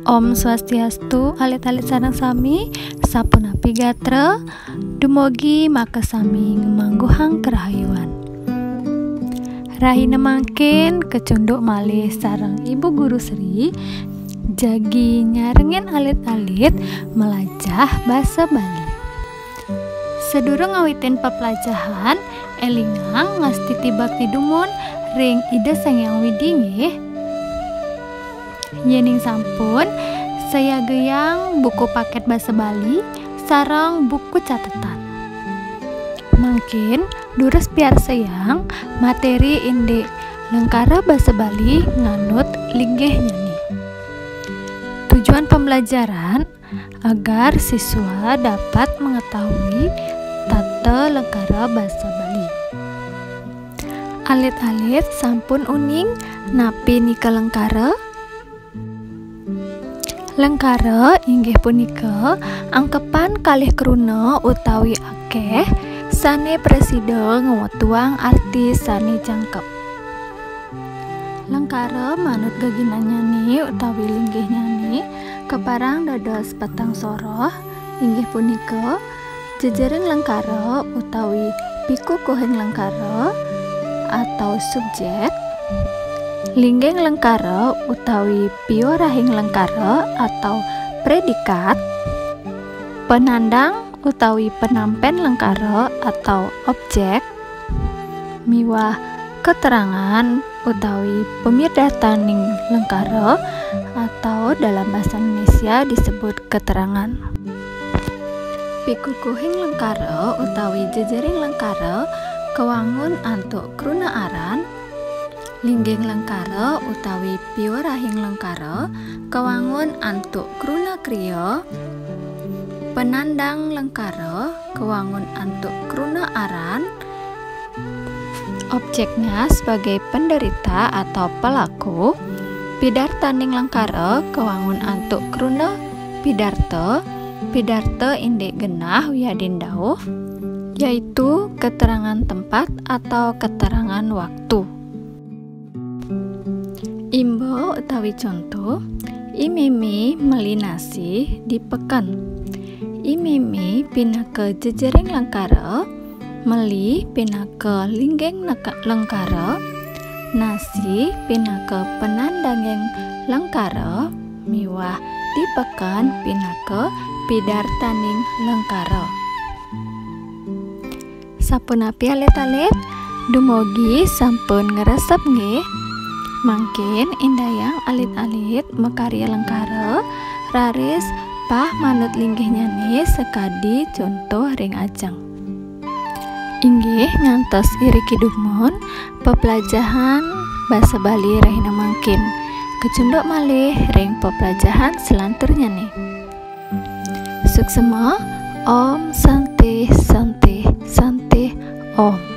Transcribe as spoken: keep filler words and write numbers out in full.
Om Swastiastu, alit-alit sareng sami, sapunapi gatra, dumugi makasami ngamangguhang karahayuan. Rahina mangkin kacunduk malih sareng Ibu Guru Sri, jagi nyarengin alit-alit malajah basa Bali. Sadurung ngawitin peplajahan, élingang ngastiti bakti dumun ring Ida Sang Hyang Widi nggih. Yéning sampun, sayagayang buku paket basa Bali sareng buku catetan. Mangkin durus piarsayang materi indik lengkara basa Bali nganut linggihnyane. Tujuan pembelajaran agar siswa dapat mengetahui tata lengkara basa Bali. Alit-alit sampun uning napi nika lengkara? Lengkara inggih punika angkepan kalih kruna utawi akeh sane prasida ngwetuang arti sane jangkep. Lengkara manut geginannyane utawi linggihnyane kaparang dados petang soroh, inggih punika jejering lengkara utawi pikukuhing lengkara atau subjek, lingging lengkara utawi piorahing lengkara atau predikat, penandang utawi penampen lengkara atau objek, miwah keterangan utawi pamidartaning lengkara atau dalam bahasa Indonesia disebut keterangan. Pikukuhing lengkara utawi jejering lengkara kawangun antuk kruna aran, lingging lengkara utawi piorahing lengkara kawangun antuk kruna kriya, penandang lengkara kawangun antuk kruna aran, objeknya sebagai penderita atau pelaku, pidartaning lengkara kawangun antuk kruna pidarta, pidarta indik genah wiadin dauh, yaitu keterangan tempat atau keterangan waktu. Imba utawi contoh, I Mimi meli nasi di peken. I Mimi pinaka jejering lengkara, meli pinaka lingging neka-, lengkara, nasi pinaka penandanging lengkara, miwah di peken pinaka pidartaning lengkara. Sapunapi alit-alit, dumugi sampun ngresep nggih. Mangkin indayang alit-alit makarya lengkara, raris pah manut linggihnyane sakadi contoh ring ajeng. Inggih ngantos iriki dumun peplajahan basa Bali rahina mangkin. Kacunduk malih ring peplajahan selanturnyane. Suksema. Om Santih, Santih, Santih, Om.